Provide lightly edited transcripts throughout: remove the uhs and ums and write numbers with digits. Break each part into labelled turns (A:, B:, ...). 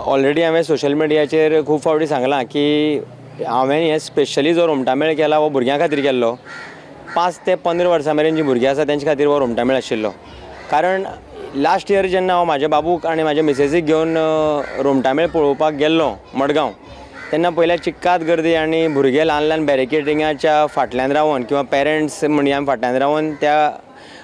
A: Already हांवें social मिडियाचेर खूब फावटी सांगलां की हांवें हें स्पेशली जो रोमटामेळ केला हो भुरग्यां खातीर केल्लो. 5 ते 15 वर्सां मेरेन जी भुरगीं आसा तेंचे खातीर हो रोमटामेळ आशिल्लो. कारण लास्ट इयर जेन्ना हांव म्हाज्या बाबूक आनी म्हाज्या मिसेसीक घेवन रोमटामेळ पळोवपाक गेल्लो मडगांव, तेन्ना पयल्या चिक्कात गर्दी आनी भुरगे ल्हान ल्हान बॅरिकेडिंगाच्या फाटल्यान रावन किंवा पेरंट्स म्हणया फाटल्यान रावन त्या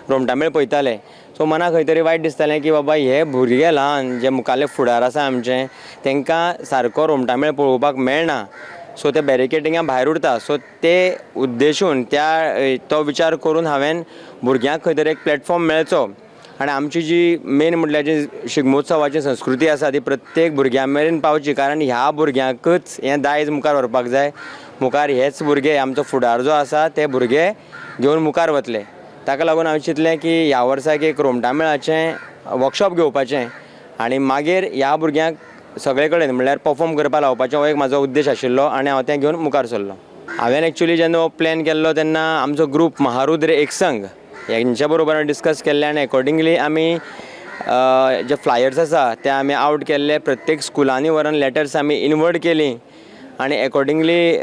A: रोमटामेळ पळयताले. सो मनाक खंय तरी वायट दिसतालें की बाबा हे भुरगे ल्हान जे मुखाल्ले फुडार आसा आमचें तांकां सारको रोमटामेळ पळोवपाक मेळना, सो ते बॅरिकेडिंगा भायर उरता. सो ते उद्देशून त्या तो विचार करून हांवें भुरग्यांक खंय तरी एक प्लॅटफॉर्म मेळचो आनी आमची जी मेन म्हटल्यार जी शिगमोत्सवाची संस्कृती आसा ती प्रत्येक भुरग्यां मेरेन पावची, कारण ह्या भुरग्यांकच हें दायज मुखार व्हरपाक जाय. मुखार हेच भुरगे आमचो फुडार जो आसा ते भुरगे घेवन मुखार वतले. ताका लागून हांवें चिंतलें की ह्या वर्साक एक रोमटामेळाचें वर्कशॉप घेवपाचें आनी मागीर ह्या भुरग्यांक सगळे कडेन म्हणल्यार परफॉर्म करपाक लावपाचें हो एक म्हाजो उद्देश आशिल्लो आनी हांव तें घेवन मुखार सरलो. हांवें एक्चुली जेन्ना हो प्लॅन केल्लो तेन्ना आमचो ग्रूप महारुद्र एकसंघ हेंच्या बरोबर हांवें डिस्कस केल्लें आनी एकॉर्डिंगली आमी जे फ्लायर्स आसा ते आमी आवट केल्ले, प्रत्येक स्कुलांनी व्हरून लेटर्स आमी इनवर्ड केली आनी एकॉर्डिंगली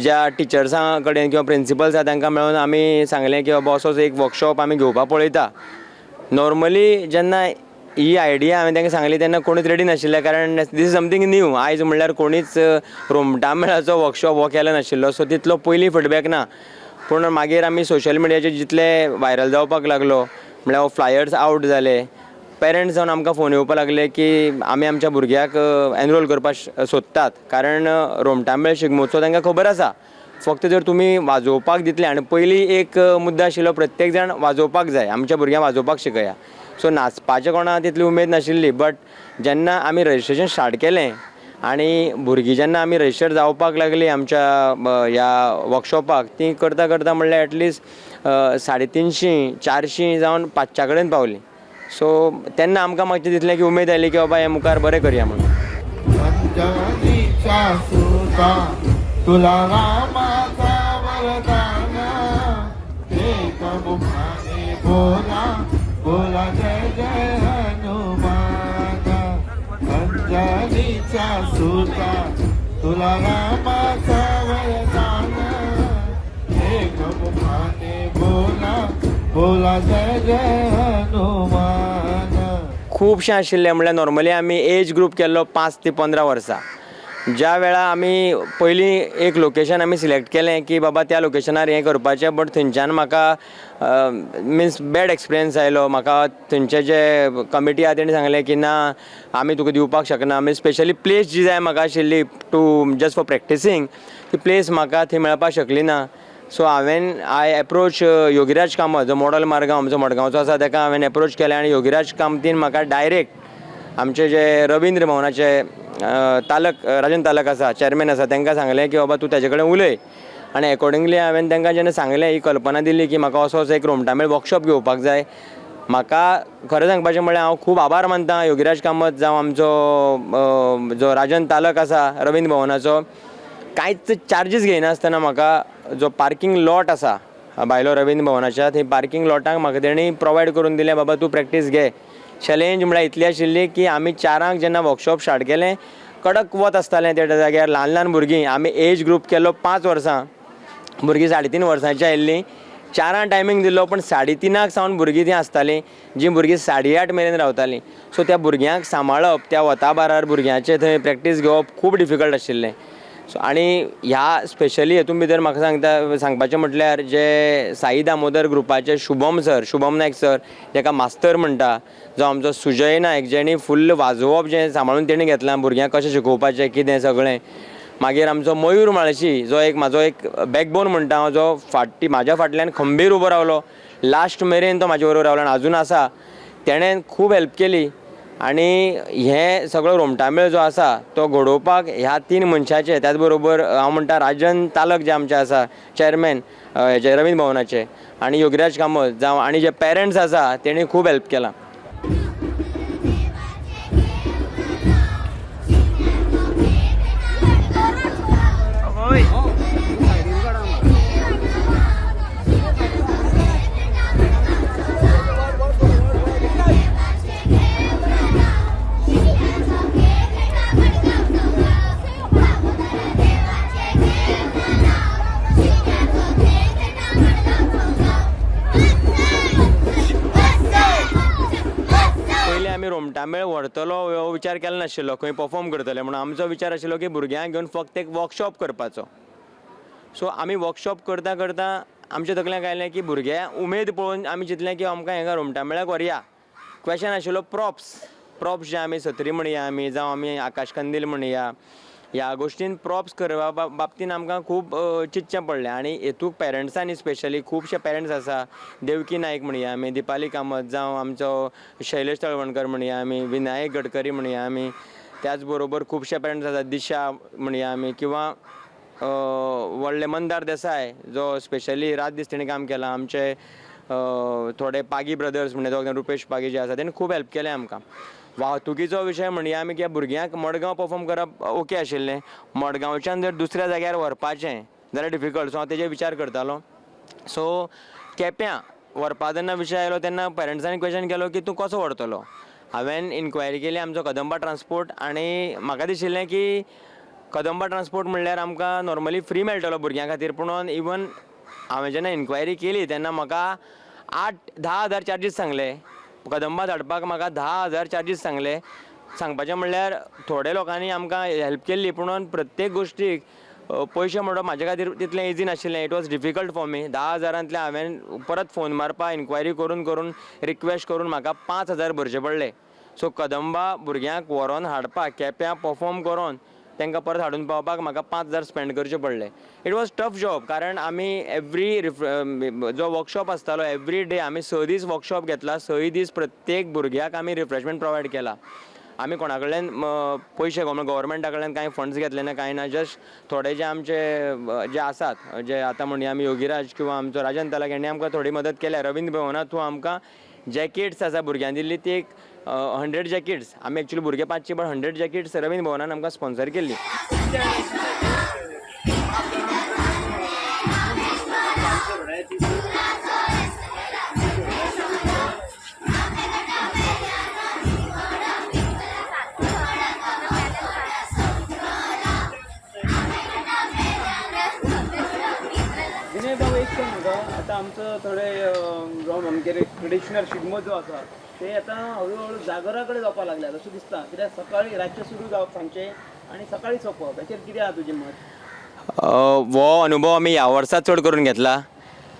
A: ज्या टिचर्सां कडेन किंवा प्रिंसिपल्स आसा तांकां मेळून आमी सांगलें की बाबा असोच एक वर्कशॉप आमी घेवपाक पळयता. नॉर्मली जेन्ना ही आयडिया हांवें तांकां सांगली तेन्ना कोणूच रेडी नाशिल्ले, कारण this is something new. आयज म्हणल्यार कोणीच रोमटामेळाचो वर्कशॉप हो केलो नाशिल्लो, सो तितलो पयलीं फिडबॅक ना. पूण मागीर आमी सोशल मिडियाचेर जितले व्हायरल जावपाक लागलो म्हणल्यार हो फ्लायर्स आवट जाले, पेरंट्स जावन आमकां फोन येवपाक लागले की आमी आमच्या भुरग्याक एनरोल करपाक सोदतात, कारण रोमटामेळ शिगमोत्सव तांकां खबर आसा, फक्त जर तुमी वाजोवपाक दितले. आनी पयलीं एक मुद्दो आशिल्लो प्रत्येक जाण वाजोवपाक जाय, आमच्या भुरग्यांक वाजोवपाक शिकया. सो नाचपाचें कोणा तितली उमेद नाशिल्ली, बट जेन्ना आमी रजिस्ट्रेशन स्टार्ट केलें आनी भुरगीं जेन्ना आमी रजिस्टर जावपाक लागली आमच्या ह्या वर्कशॉपाक, ती करता करता म्हणल्यार एटलिस्ट 350 400 जावन 500 कडेन पावली. सो तेन्ना आमकां मातशें दिसलें की उमेद आयली की बाबा हें मुखार बरें करया म्हणून.
B: तुला रामाचा वरदान, एक मुखाने बोला बोला जय जय हनुमान. अंजनीच्या सुता तुला रामाचा वरदान, एक मुखाने बोला बोला जय जय हनुमान.
A: खुबशें आशिल्लें म्हणल्यार नॉर्मली आमी एज ग्रूप केल्लो 5 ते 15 वर्सां. ज्या वेळा आमी पयलीं एक लोकेशन आमी सिलेक्ट केलें की बाबा त्या लोकेशनार हें करपाचें, बट थंयच्यान म्हाका मिन्स बॅड एक्सपिरियन्स आयलो. म्हाका थंयचे जे कमिटी आहा तेणी सांगलें की ना आमी तुका दिवपाक शकना. आमी स्पेशली प्लेस जी जाय म्हाका आशिल्ली टू जस्ट फॉर प्रॅक्टिसींग, ती प्लेस म्हाका थंय मेळपाक शकली ना. सो हांवें I approach Yogiraj Kamat जो मॉडल मार्गांव आमचो मडगांवचो आसा ताका हांवें एप्रोच केलें आनी योगीराज कामतीन म्हाका डायरेक्ट आमचे जे रवींद्र भवनाचे तालक राजन तालक आसा, चॅरमॅन आसा, तांकां सांगलें की बाबा तूं ताजे कडेन उलय. आनी एकॉर्डिंगली हांवें तांकां जेन्ना सांगलें, ही कल्पना दिली की म्हाका असो असो एक रोमटामेळ वर्कशॉप घेवपाक जाय. म्हाका खरें सांगपाचें म्हणल्यार हांव खूब आभार मानता योगीराज कामत जावं आमचो जो राजन तालक आसा रवींद्र भवनाचो, कांयच चार्जीस घेयनासतना म्हाका जो पार्कींग लॉट आसा भायलो रवींद्र भवनाच्या, थंय पार्कींग लॉटाक म्हाका तेणी प्रोवायड करून दिलें, बाबा तूं प्रॅक्टीस घे. चॅलेंज म्हळ्यार इतली आशिल्ली की आमी 4 जेन्ना वर्कशॉप स्टार्ट केलें, कडक वत आसतालें त्या जाग्यार, ल्हान ल्हान भुरगीं, आमी एज ग्रूप केल्लो 5 वर्सां, भुरगीं 3.5 वर्सांची आयिल्लीं, 4 टायमींग दिल्लो, पूण 3:30 सावन भुरगीं तीं आसतालीं, जीं भुरगीं 8:30 मेरेन रावतालीं. सो त्या भुरग्यांक सांबाळप, त्या वता बारार भुरग्यांचें थंय प्रॅक्टीस घेवप खूब डिफिकल्ट आशिल्लें. सो आनी ह्या स्पेशली हेतून भितर म्हाका सांगता सांगपाचें म्हटल्यार जे साई दामोदर ग्रुपाचे शुभम सर, शुभम नायक सर, जेका मास्तर म्हणटा, जो आमचो सुजय नायक जेणी फुल्ल वाजोवप जें सांबाळून तेणी घेतलां, भुरग्यांक कशें शिकोवपाचें कितें सगळें. मागीर आमचो मयूर म्हाळशी जो एक म्हाजो एक बॅकबोन म्हणटा हांव, जो फाटी म्हाज्या फाटल्यान खंबीर उबो रावलो, लास्ट मेरेन तो म्हाजे बरोबर रावलो आनी आजून आसा, तेणें खूब हेल्प केली. आनी हें सगळो रोमटामेळ जो आसा तो घडोवपाक ह्या 3 मनशाचे, त्याच बरोबर हांव म्हणटा राजन तालक जे आमचे आसा चॅरमॅन हेजे रवींद्र भवनाचे, आनी योगीराज कामत जावं, आनी जे पेरंट्स आसा तेणी खूब हेल्प केलां. रोमटामेळ व्हरतलो हो विचार केलो नाशिल्लो खंय परफॉर्म करतले म्हणून. आमचो विचार आशिल्लो की भुरग्यांक घेवन फक्त एक वर्कशॉप करपाचो. सो आमी वर्कशॉप करता करता आमच्या तकल्यांक आयलें की भुरग्यां उमेद पळोवन आमी चिंतलें की आमकां हांगा रोमटामेळाक व्हरया. क्वेशन आशिल्लो प्रॉप्स. प्रॉप्स जे आमी सत्री म्हणया आमी, जावं आमी आकाशकंदील म्हणया, ह्या गोश्टीन प्रॉप्स करपा बाबतीन आमकां खूब चिंतचें पडलें. आनी हेतूक पेरंट्सांनी स्पेशली खुबशे पेरंट्स आसा, देवकी नायक म्हणया आमी, दिपाली कामत, जावं आमचो शैलेश तळवणकर म्हणया आमी, विनायक गडकरी म्हणया आमी, त्याच बरोबर खुबशे पेरंट्स आसा, दिशा म्हणया आमी, किंवां व्हडले मंदार देसाय जो स्पेशली रात दीस तेणी काम केलां. आमचे थोडे पागी ब्रदर्स म्हणजे दोग जाण रुपेश पागी जे आसा तेणी खूब हेल्प केलें आमकां. वाहतुकीचो विशय म्हणया आमी की भुरग्यांक मडगांव परफॉर्म करप ओके आशिल्लें, मडगांवच्यान जर दुसऱ्या जाग्यार व्हरपाचें जाल्यार डिफिकल्ट. सो हांव तेजेर विचार करतालो. सो केप्यां व्हरपा जेन्ना विशय आयलो तेन्ना पेरंट्सांनी क्वेशन केलो की तूं कसो व्हरतलो. हांवें इन्क्वायरी केली आमचो कदंबा ट्रान्सपोर्ट आनी म्हाका दिशिल्लें की कदंबा ट्रान्सपोर्ट म्हणल्यार आमकां नॉर्मली फ्री मेळटलो भुरग्यां खातीर. पूण इवन हांवें जेन्ना इन्क्वायरी केली तेन्ना म्हाका 8-10 हजार चार्जीस सांगले. कदंबा धाडपाक म्हाका 10,000 चार्जीस सांगले. सांगपाचें म्हणल्यार थोडे लोकांनी आमकां हेल्प केल्ली, पूण प्रत्येक गोश्टीक पयशे म्हणप म्हाजे खातीर तितलें इजी नाशिल्लें. It was difficult for me. 10 हजारांतले हांवें परत फोन मारपा, इन्क्वायरी करून करून, रिक्वेस्ट करून म्हाका 5,000 भरचे पडले. सो कदंबा भुरग्यांक व्हरोन हाडपाक केप्यां परफॉर्म करून तांकां परत हाडून पावपाक म्हाका 5,000 स्पेंड करचे पडले. It was tough job, कारण आमी एवरी जो वर्कशॉप आसतालो एवरी डे, आमी 6 दीस वर्कशॉप घेतला, 6 दीस प्रत्येक भुरग्याक आमी रिफ्रेशमेंट प्रोवायड केला. आमी कोणा कडल्यान पयशे, गव्हर्मेंटा कडल्यान कांय फंड्स घेतले ना, कांय ना. जस्ट थोडे जे आमचे जे आसात, जे आतां म्हणया आमी योगीराज किंवा आमचो राजन तालक हेणी आमकां थोडी मदत केल्या. रवींद्र भवना थ्रू आमकां जॅकेट्स आसा भुरग्यांक दिल्ली, ती एक 100 जॅकेट्स, आमी एक्चुली भुरगे 500 बट 100 जॅकेट्स रवींद्र भवनान आमकां स्पॉन्सर केल्ली.
C: विनय बाबू, एक सांग म्हाका, आतां आमचो थोडे आमगेले ट्रेडिशनल शिगमो जो आसा ते आतां हळू हळू जागरा कडेन जावपाक लागल्यात अशें दिसता. कित्याक सकाळी रातचें सुरू जावप सांजचें आनी सकाळी सोंपप, हेचेर कितें आहा तुजें मत?
A: हो अनुभव आमी ह्या वर्सा चड करून घेतला.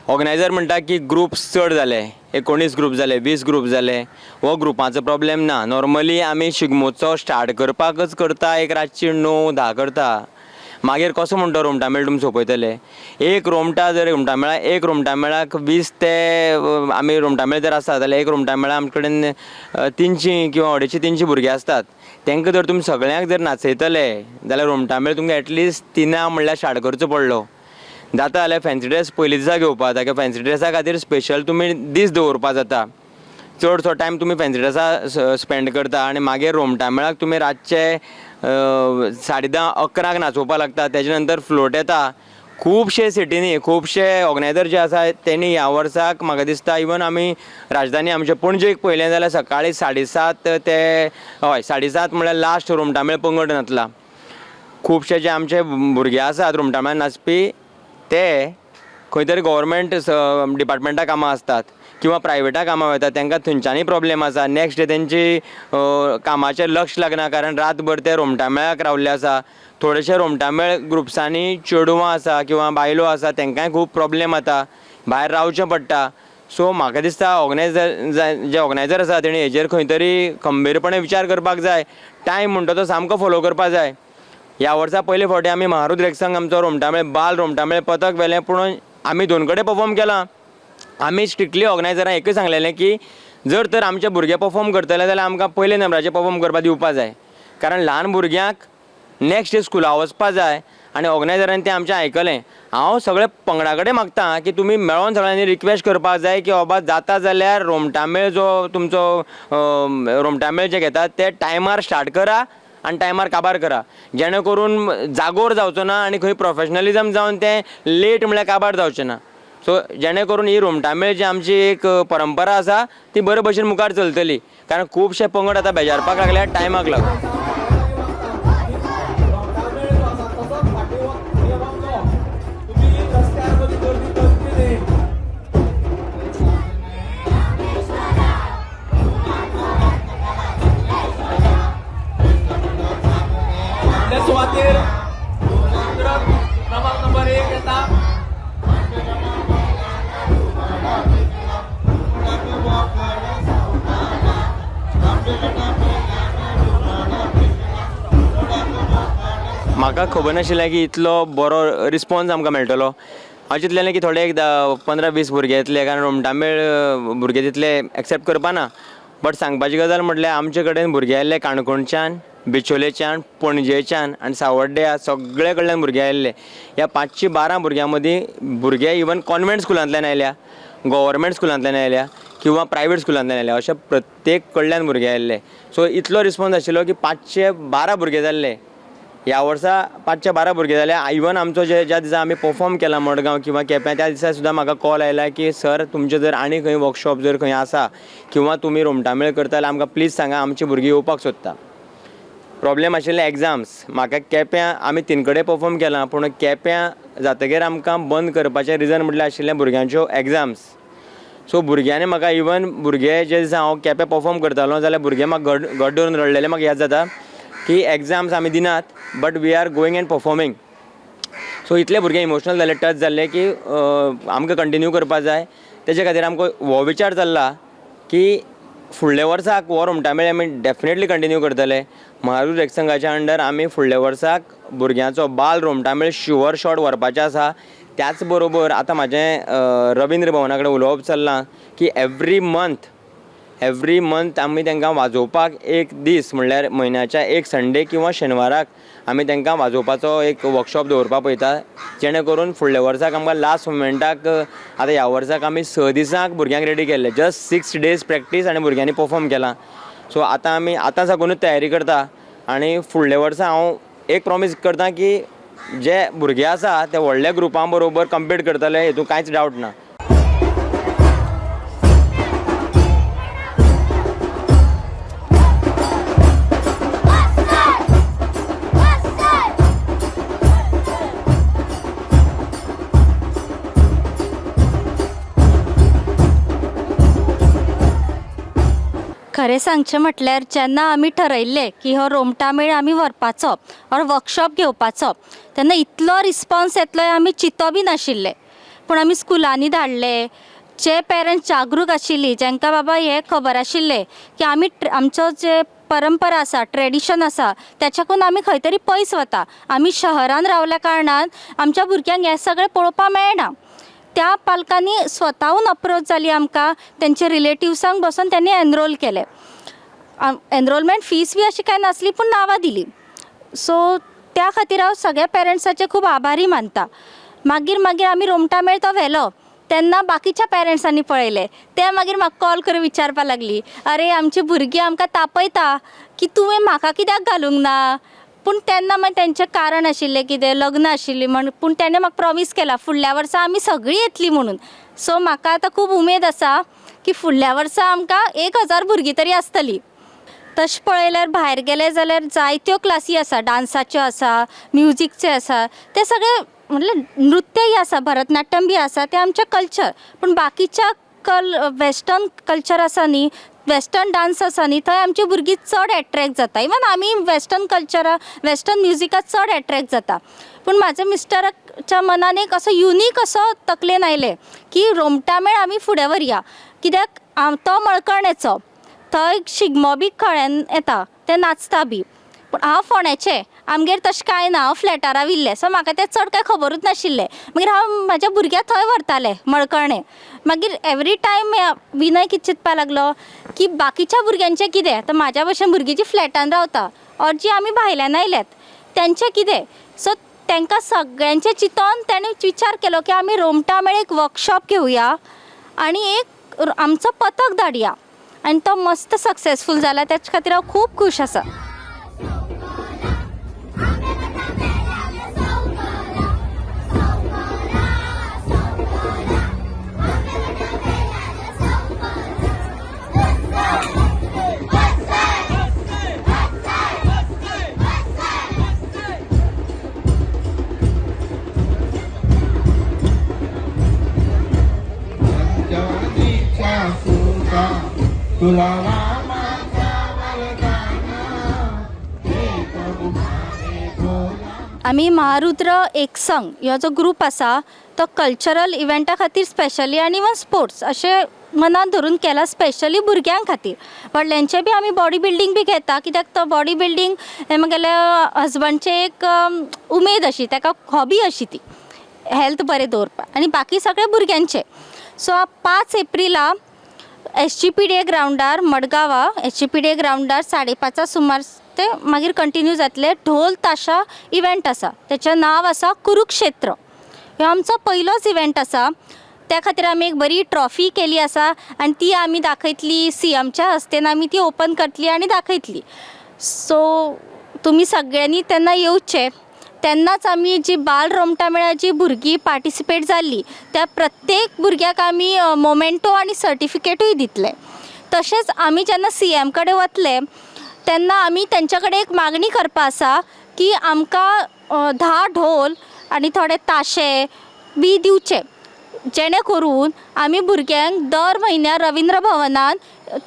A: ऑर्गनायजर म्हणटा की ग्रुप्स चड जाले, 19 ग्रूप जाले, 20 ग्रूप जाले. हो ग्रुपाचो प्रॉब्लेम ना. नॉर्मली आमी शिगमोत्सव स्टार्ट करपाकच करता एक रातची 9-10 करता. मागीर कसो म्हणटा रोमटामेळ तुमी सोंपयतले? एक रोमटा जर रोमटामेळा, एक रोमटामेळाक 20 ते आमी रोमटामेळ जर आसा जाल्यार एक रोमटामेळा आमचे कडेन 300 किंवा 250-300 भुरगे आसतात. तांकां जर तुमी सगळ्यांक जर नाचयतले जाल्यार रोमटामेळ तुमकां एटलिस्ट 3 म्हणल्यार स्टार्ट करचो पडलो. जाता जाल्यार फॅन्सी ड्रेस पयलीं दिसा घेवपा जाता किंवा फॅन्सी ड्रेसा खातीर स्पेशल तुमी दीस दवरपा जाता. चडसो टायम तुमी फॅन्सी ड्रेसा स्पेंड करता आनी मागीर रोमटामेळाक तुमी रातचे 10:30-11 नाचोवपाक लागता. तेजे नंतर फ्लोट येता. खुबशे सिटींनी खुबशे ऑर्गनायजर जे आसा तेणी ह्या वर्साक म्हाका दिसता, इवन आमी राजधानी आमचे पणजेक पळयलें जाल्यार सकाळी 7:30 ते, हय, 7:30 म्हळ्यार लास्ट रोमटामेळ पंगड नाचला. खुबशे जे आमचे भुरगे आसात रोमटामेळ नाचपी, ते खंय तरी गव्हर्मेंट डिपार्टमेंटा कामां आसतात किंवा प्रायवेटा कामां वयतात, तांकां थंयच्यानूय प्रॉब्लेम आसा. नेक्स्ट डे तेंची कामाचेर लक्ष लागना, कारण रातभर ते रोमटामेळाक रावल्ले आसा. थोडेशे रोमटामेळ ग्रुप्सांनी चेडवां आसा किंवा बायलो आसा, तांकांय खूब प्रॉब्लेम जाता, भायर रावचें पडटा. सो म्हाका दिसता ऑर्गनायजर, जे ऑर्गनायजर आसा तेणी हेजेर खंय तरी खंबीरपणे विचार करपाक जाय. टायम म्हणटा तो सामको फोलो करपाक जाय. ह्या वर्सा पयले फावटी आमी महारुद्र एकसंग आमचो रोमटामेळ बाल रोमटामेळ पथक व्हेलें, पूण आमी दोन कडेन परफॉर्म केलां. आमी स्ट्रिक्टली ऑर्गनायजरांक एकूय सांगलेलें की जर तर आमचे भुरगे परफॉर्म करतले जाल्यार आमकां पयले नंबराचेर परफॉर्म करपाक दिवपा जाय, कारण ल्हान भुरग्यांक नेक्स्ट डे स्कुला वचपा जाय. आनी ऑर्गनायजरान तें आमचें आयकलें. हांव सगळे पंगडा कडेन मागता की तुमी मेळोन सगळ्यांनी रिक्वेस्ट करपाक जाय की बाबा जाता जाल्यार रोमटामेळ जो तुमचो रोमटामेळ जे घेतात ते टायमार स्टार्ट करा आनी टायमार काबार करा, जेणे करून जागोर जावचो ना आनी खंय प्रोफेशनलिजम जावन तें लेट म्हळ्यार काबार जावचें ना. सो जेणे करून ही रोमटामेळ जी आमची एक परंपरा आसा ती बरे भशेन मुखार चलतली, कारण खुबशे पंगड आतां बेजारपाक लागल्या टायमाक लागून.
D: फुडल्या सुवातेर क्रमांक नंबर 1 येता.
A: म्हाका खबर नाशिल्लें की इतलो बरो रिस्पॉन्स आमकां मेळटलो. हांव चिंतलेलें की थोडे एक 15-20 भुरगे येतले, कारण रोमटामेळ भुरगे तितले एक्सेप्ट करपा ना. बट सांगपाची गजाल म्हटल्यार आमचे कडेन भुरगे आयिल्ले काणकोणच्यान, बिचोलेच्यान, पणजेच्यान आनी सावड्ड्या सगळे कडल्यान भुरगे आयिल्ले. ह्या 512 भुरग्यां मदीं भुरगे इवन कॉन्वेंट स्कुलांतल्यान आयल्या, गव्हर्मेंट स्कुलांतल्यान आयल्या किंवा प्रायवेट स्कुलांतल्यान आयल्या, अशे प्रत्येक कडल्यान भुरगे आयिल्ले. सो इतलो रिस्पॉन्स आशिल्लो की 512 भुरगे जाल्ले. ह्या वर्सा 512 भुरगे जाले. इवन आमचो जे ज्या दिसा आमी परफॉर्म केला मडगांव किंवा केप्यां, त्या दिसा सुद्दां म्हाका कॉल आयला की सर तुमचे जर आनी खंय वर्कशॉप जर खंय आसा किंवा तुमी रोमटामेळ करता जाल्यार आमकां प्लीज सांगा, आमची भुरगीं येवपाक सोदता. प्रॉब्लेम आशिल्ले एग्जाम्स. म्हाका केप्यां आमी 3 कडेन परफॉर्म केलां, पूण केप्यां जातगीर आमकां बंद करपाचें रिजन म्हटल्यार आशिल्लें भुरग्यांच्यो एग्जाम्स. सो भुरग्यांनी म्हाका इवन भुरगे जे दिसा हांव केप्यां परफॉर्म करतालो जाल्यार भुरगे म्हाका घट धरून रडलेले. म्हाका याद जाता की एग्जाम्स आमी दिनात, but we are going and performing. So इतले भुरगे इमोशनल जाले, टच जाल्ले की आमकां कंटिन्यू करपा जाय. तेजे खातीर आमकां हो विचार चल्ला की फुडल्या वर्साक हो रोमटामेळ आमी डेफिनेटली कंटिन्यू करतले. महारुद्र एकसंघाच्या अंडर आमी फुडल्या वर्साक भुरग्यांचो बाल रोमटामेळ शुअर शॉट व्हरपाचें आसा. त्याच बरोबर आतां म्हाजें रविंद्र भवना कडेन उलोवप चल्लां की एवरी मंथ आमी तांकां वाजोवपाक एक दीस, म्हणल्यार म्हयन्याच्या एक संडे किंवा शेनवाराक आमी तांकां वाजोवपाचो एक वर्कशॉप दवरपाक पळयता, जेणे करून फुडल्या वर्साक आमकां लास्ट मुमेंटाक, आतां ह्या वर्साक आमी 6 दिसांक भुरग्यांक रेडी केल्ले, जस्ट 6 डेज प्रॅक्टीस आनी भुरग्यांनी परफॉर्म केलां. सो आतां आमी आतां साकूनच तयारी करता आनी फुडल्या वर्सा हांव एक प्रॉमीस करता की जे भुरगे आसा ते व्हडल्या ग्रुपां बरोबर कम्पीट करतले, हितून कांयच डावट ना.
E: खरें सांगचें म्हटल्यार जेन्ना आमी ठरयल्लें की हो रोमटामेळ आमी व्हरपाचो ऑर वर्कशॉप घेवपाचो, तेन्ना इतलो रिस्पॉन्स येतलो हें आमी चिंतो बी नाशिल्लें. पूण आमी स्कुलांनी धाडले, जे पेरंट्स जागरूक आशिल्ली, जांकां बाबा हें खबर आशिल्लें की आमी आमचो जे परंपरा आसा, ट्रेडिशन आसा, त्याच्याकून आमी खंय तरी पयस वता. आमी शहरान रावल्या कारणान आमच्या भुरग्यांक हें सगळें पळोवपाक मेळना. त्या पालकांनी स्वताहून अप्रोच जाली आमकां, तेंचे रिलेटिव्सांक बसून त्यांनी एनरोल केलें. एनरोलमेंट फीस बी अशी कांय नासली, पूण नांवां दिली. सो त्या खातीर हांव सगळ्या पेरंट्साचे खूब आभारी मानता. मागीर मागीर आमी रोमटामेळ तो व्हेलो तेन्ना बाकीच्या पेरंट्सांनी पळयलें, ते मागीर म्हाका कॉल करून विचारपाक लागली, अरे आमची भुरगीं आमकां तापयता की तुवें म्हाका कित्याक घालूंक ना. पूण तेन्ना मागीर तेंचें कारण आशिल्लें कितें, लग्न आशिल्लीं म्हण. पूण तेणें म्हाका प्रॉमीस केला फुडल्या वर्सा आमी सगळीं येतलीं म्हणून. सो म्हाका आतां खूब उमेद आसा की फुडल्या वर्सा आमकां 1000 भुरगीं तरी आसतलीं. तशें पळयल्यार भायर गेले जाल्यार जायत्यो क्लासी आसा, डांसाच्यो आसा, म्युजिकचे आसा, ते सगळे म्हणल्यार नृत्यय आसा, भरतनाट्यम बी आसा, तें आमचें कल्चर. पूण बाकीच्या वेस्टर्न कल्चर आसा न्ही, वेस्टर्न डांस आसा न्ही, थंय आमची भुरगीं चड एट्रेक्ट जाता. इवन आमी वेस्टर्न कल्चरा, वेस्टर्न म्युजिकाक चड एट्रेक्ट जाता. पूण म्हाज्या मिस्टराच्या मनान एक असो युनीक असो तकलेन आयलें की रोमटामेळ आमी फुडें व्हरया, कित्याक तो मळकर्णेचो, थंय शिगमो बी खळ्यान येता, ते नाचता बी. पूण हांव फोंड्याचें, आमगेर तशें कांय ना, हांव फ्लॅटार राविल्लें, सो म्हाका तें चड कांय खबरूच नाशिल्लें. मागीर हांव म्हाज्या भुरग्याक थंय व्हरतालें मळकर्णे. मागीर एवरी टायम विनय कितें चिंतपा लागलो की बाकीच्या भुरग्यांचें कितें, आतां म्हाज्या भशेन भुरगीं जीं फ्लॅटान रावता ऑर जीं आमी भायल्यान आयल्यात तेंचें कितें. सो तांकां सगळ्यांचें चिंतून ताणें विचार केलो की आमी रोमटामेळ एक वर्कशॉप घेवया आनी एक आमचो पथक धाडया, आनी तो मस्त सक्सेसफूल जाला. तेच खातीर हांव खूब खूश आसा.
B: तुला रामाचा वरदान, एक मुखाने
E: आमी महारुद्र एकसंग ह्यो जो ग्रूप आसा तो कल्चरल इव्हेंटा खातीर स्पेशली आनी इवन स्पोर्ट्स अशें मनान धरून केला स्पेशली भुरग्यां खातीर. व्हडल्यांचे बी आमी बॉडी बिल्डींग बी घेता कित्याक तो बॉडी बिल्डींग हें म्हगेल्या हजबंडचें एक उमेद अशी, ताका हॉबी अशी ती हेल्थ बरें दवरपाक, आनी बाकी सगळे भुरग्यांचे. सो 5 एप्रिला SGPDA ग्रावंडार, मडगांवा SGPDA ग्रावंडार 5:30 सुमार ते मागीर कंटिन्यू जातले. ढोल ताशा इव्हेंट आसा, तेचें नांव आसा कुरुक्षेत्र. ह्यो आमचो पयलोच इव्हेंट आसा, त्या खातीर आमी एक बरी ट्रॉफी केली आसा आनी ती आमी दाखयतली, सीएमच्या हस्तेन आमी ती ओपन करतली आनी दाखयतली. सो तुमी सगळ्यांनी तेन्ना येवचें. तेन्नाच आमी जी बाल रोमटा मेळा जी भुरगीं पार्टिसिपेट जाल्लीं त्या प्रत्येक भुरग्याक आमी मोमेंटो आनी सर्टिफिकेटूय दितले. तशेंच आमी जेन्ना सीएम कडेन वतले तेन्ना आमी तेंच्या कडेन एक मागणी करपा आसा की आमकां 10 ढोल आनी थोडे ताशे बी दिवचे, जेणे करून आमी भुरग्यांक दर म्हयन्याक रविंद्र भवनान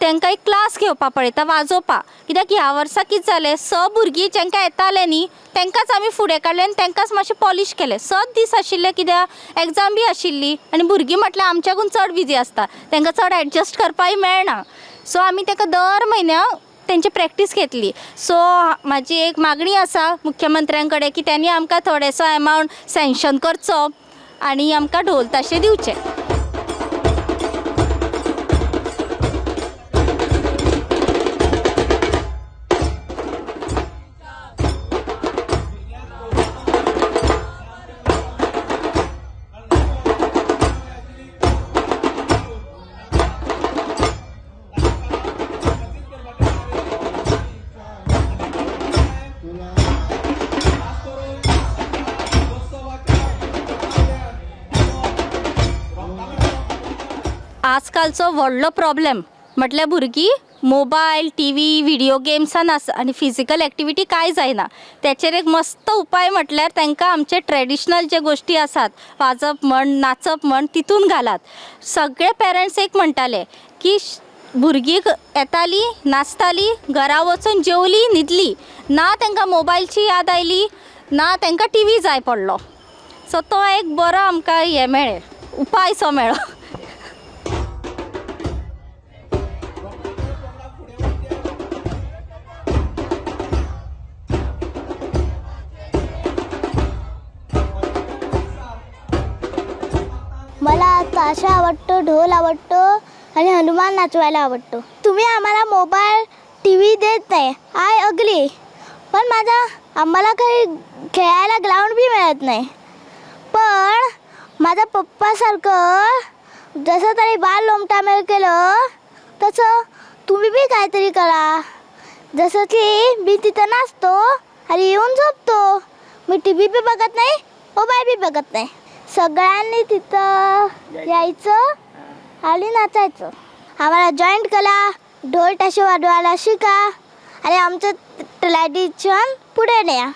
E: तांकां एक क्लास घेवपा पळयता वाजोवपा. कित्याक ह्या वर्सा कितें जालें, 6 भुरगीं जांकां येतालें न्ही तांकांच आमी फुडें काडलें आनी तांकांच मातशें पॉलीश केलें. 6 दीस आशिल्ले कित्याक एग्जाम बी आशिल्ली आनी भुरगीं म्हटल्यार आमच्याकून चड बिजी आसता, तांकां चड एडजस्ट करपाकय मेळना. सो आमी तांकां दर म्हयन्याक तेंची प्रॅक्टीस घेतली. सो म्हाजी एक मागणी आसा मुख्यमंत्र्यां कडेन की त्यांनी आमकां थोडेसो एमावंट सँक्शन करचो आनी आमकां ढोल ताशे दिवचे. आजकालचो व्हडलो प्रॉब्लेम म्हटल्यार भुरगीं मोबायल, टी व्ही, व्हिडियो गेम्सान आसा आनी फिजिकल एक्टिविटी कांय जायना. तेचेर एक मस्त उपाय म्हटल्यार तांकां आमचे ट्रेडिशनल जे गोश्टी आसात, वाजप म्हण, नाचप म्हण, तितून घालात. सगळे पेरंट्स एक म्हणटाले की भुरगीं येतालीं, नाचतालीं, घरा वचून जेवलीं, न्हिदलीं, ना तांकां मोबायलची याद आयली, ना तांकां टी व्ही जाय पडलो. सो तो एक बरो आमकां हें मेळ्ळें, उपाय सो मेळ्ळो.
D: मला ताशा आवडतो, ढोल आवडतो आणि हनुमान नाचवायला आवडतो. तुम्ही आम्हाला मोबाईल, टी व्ही देत नाही, I agree, पण माझा आम्हाला काही खेळायला ग्राउंड बी मिळत नाही. पण माझ्या पप्पासारखं जसं तरी बाल लोमटामेळ केलं तसं तुम्ही बी काहीतरी करा. जसं की मी तिथं नाचतो आणि येऊन झोपतो. मी टी व्ही बी बघत नाही, मोबाईल बी बघत नाही. सगळ्यांनी तिथं यायचं आणि नाचायचं. आम्हाला जॉईंट करा, ढोल ताशे वाजवायला शिका आणि आमचं ट्रॅडिशन पुढे न्या.